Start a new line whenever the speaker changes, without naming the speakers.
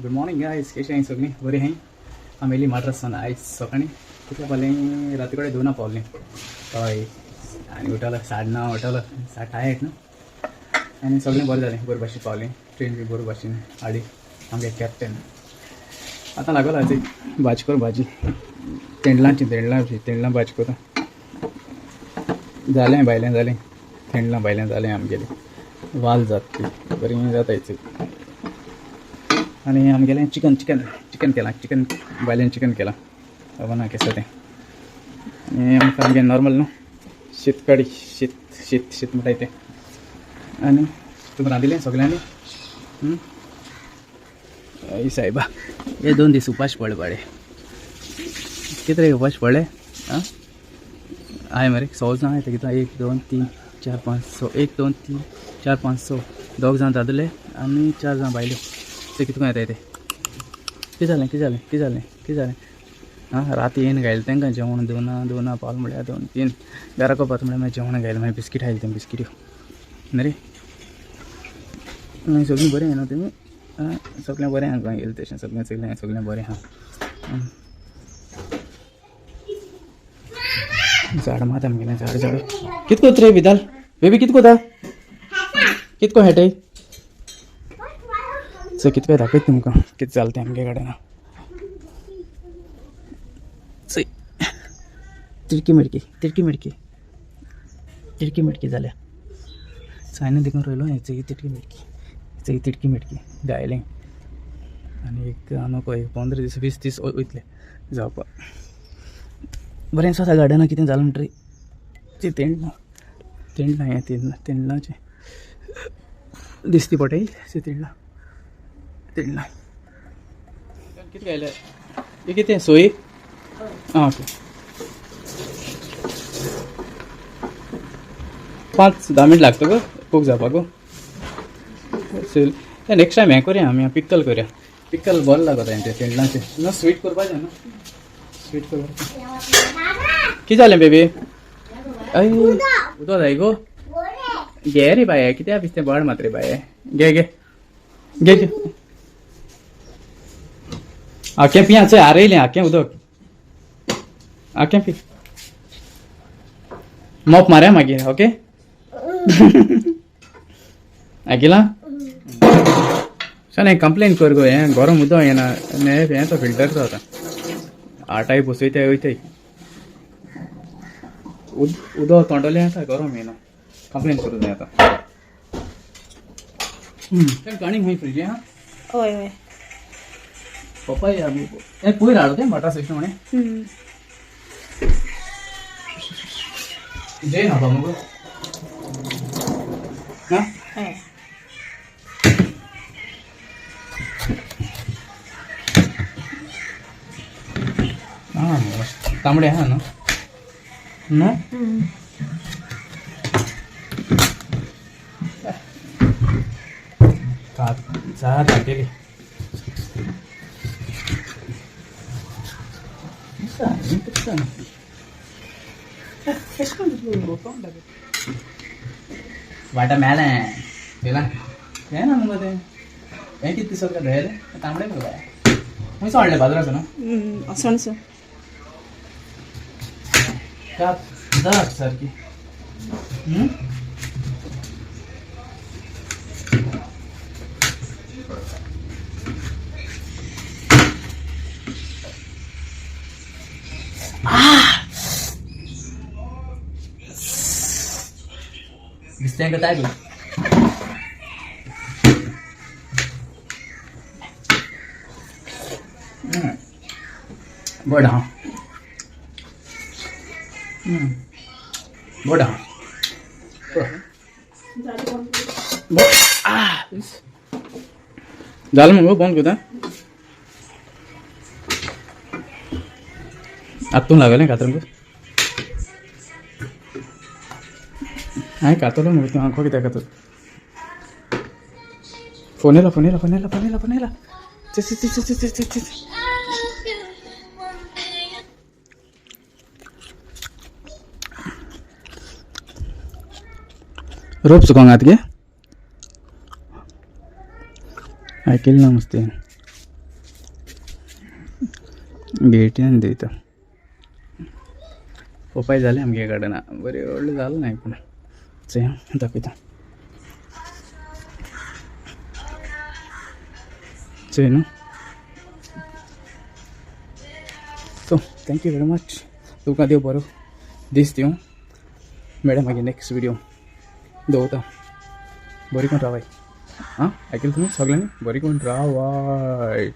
Good morning guys, कशें आहाय सगळीं? बरी आहाय? आमी येयली माड्रासान आयज सकाळीं कितल्या पावलीं? राती कडेन 2 पावलीं. हय, आनी उठलो 9:30 उठलो, 8:30 न्हू. आनी सगळें बरें जालें, बरे भाशेन पावलीं. ट्रेन बी बरे भाशेन हाडली आमगे कॅप्टन. आतां लागलो आतां भाजी कर, भाजी तेंडलांची, तेंडलांची, तेंडलां भाजी करता. जालें भायलें, जालें तेंडलां भायलें जालें आमगेलें. वाल जात ती बरी जाता हेची. आनी आमगेलें चिकन, चिकन चिकन केलां, चिकन भायल्यान चिकन केलां, खबर ना केसो तें. आनी आमकां आमगें नॉर्मल न्हू शीत कडी, शीत शीत शीत म्हणटाय तें. आनी तुमी रांदिलें सगल्यांनी? हय सायबा, हे 2 दीस उपास पडले बाळे. कितले उपास पडले? आं हाय मरे 100 जाण येता कितें? 1 2 3 4 5 6, 1 2 3 4 5 6, 2 जाण दादले आनी 4 जाण बायल्यो. ते कितको येता ते? कितें जालें, कितें जालें, कितें जालें, कितें जालें? आं राती येवन घायलें तांकां जेवण. 2 2 पावल म्हळ्यार 2 3 घरा कोपात म्हळ्यार मागीर जेवण घायलें, मागीर बिस्कीट हायलें तें बिस्किट्यो न्ही रे. मागीर सगळीं बरें आहा न्हू तुमी? आं सगळें बरें आहा, गोंय गेलें तशें सगळें सगळें सगळें बरें आहा. झाड मात आमगेलें झाड झाड. कितको रे विदाल बेबी, कितको ता कितको हेटे सो कितको दाखयत तुमकां कितें जालें तें आमगे गार्डना. चय तिडकी मिडकी, तिडकी मिडकी, तिडकी मिडकी जाल्या. सायन देखून रोयलो हें. चय तिडकी मिडकी, चय तिडकी मिडकी गायलें. आनी एक नको एक 15 दीस 20 दीस वयतले जावपाक. बरें आसा गार्डना कितें जालें म्हणटरी ती तेंडलां, तेंडलां हें तेंडलां, तेंडलांचें दिसती पडटाय ती तेंडलां, तेंडलां. कितें गायलें हें? कितें सोय? आं ओके. 5-10 मिनट लागता गो कूक जावपाक गो. नेक्स्ट टायम हें करया आमी, पिक्कल करया. पिक्कल बरें लागता हें तें तेंडलांचें. ना स्वीट करपाचें न्हू, स्वीट करपाचें. कितें जालें बेबी? अय उदक जाय गो? घे रे बाये, कित्याक दिसतें बळ मात रे बाये. घे घे घे घे. आकें पिया, चोय आरयलें आकें उदक, आकें पी. मोप मारया मागीर. ओके आयकिलां? चल कंप्लेन कर गो, हें गरम उदक येना हें तो फिल्टर जाता. आटाय बसयताय वयताय उदक तोंडोलें येता, गरम येना. कंप्लेन करूं जाय आतां. काणी खंय फ्रिजी आहा?
हय हय.
पप्पा हें पयर हाडलो तें मड्रास वयता म्हणे. जय ना मुगो.
हय.
आं तांबडे आहा न्हू? न्हू जात हाडटेली. वाटा मेलें चोयलां हें ना मुगो तें. हें कितें दिसत काय धयेलें तांबडें मुगो बाय. खंयसो हाडलें बाजाराचो न्हू?
असणसो.
दाट सारकी. दिसतें काय गो? गोड आहा, गोड आहा. जालें मुगो बंद करता. आतां तूं लागलें कातरूंक? हांवें कातरलो मुगो, तूं आंखो कित्याक कातर? फोन येयला, फोन येयला, फोन येयला, फोन येयला, फोन येयला. ची ची ची ची ची ची ची. रोप सुकोंक आहा गे? आयकलें ना मस्ती. गेटीन दिता. पोपाय जालें आमगे गार्डना, बरें व्हडलें जालें ना पूण. चोया, दाखयता. चोय न्हू. So thank you very much. तुमकां देव बरो दीस दिवं. मेळया मागीर नेक्स्ट व्हिडिओ. दवरता. बरी करून रावाय. आं, आयकलें तुमी सगळ्यांनी? बरी करून रावाय.